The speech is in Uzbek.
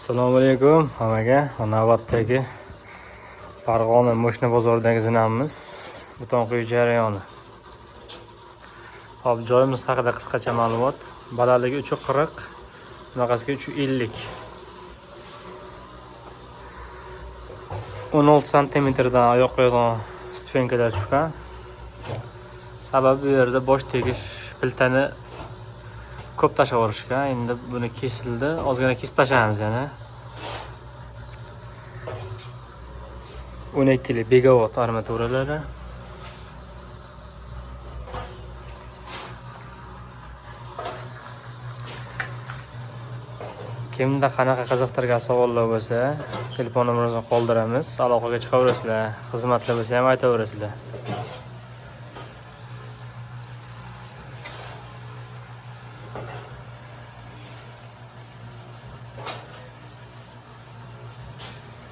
Assalomu alaykum hammaga. Navbatdagi Farg'ona Mo'shna bozoridagi zinamiz beton quyish jarayoni. Hop, joyimiz haqida qisqacha ma'lumot. Balandligi 3.40, bunaqasiga 3.50. 16 santimetrdan oyoq qo'yadigan stupenkalar tushgan. Sababi bu yerda bosh tegish plitani ko'p tashlab yuborishgan. Endi buni kesildi, ozgina kesib tashlaymiz yana. 12lik begavot armaturalari. Kimda qanaqa qiziqtirgan savollar bo'lsa, telefon nomerimizni qoldiramiz. Aloqaga chiqaverasizlar. Xizmatlar bo'lsa ham aytaverasizlar.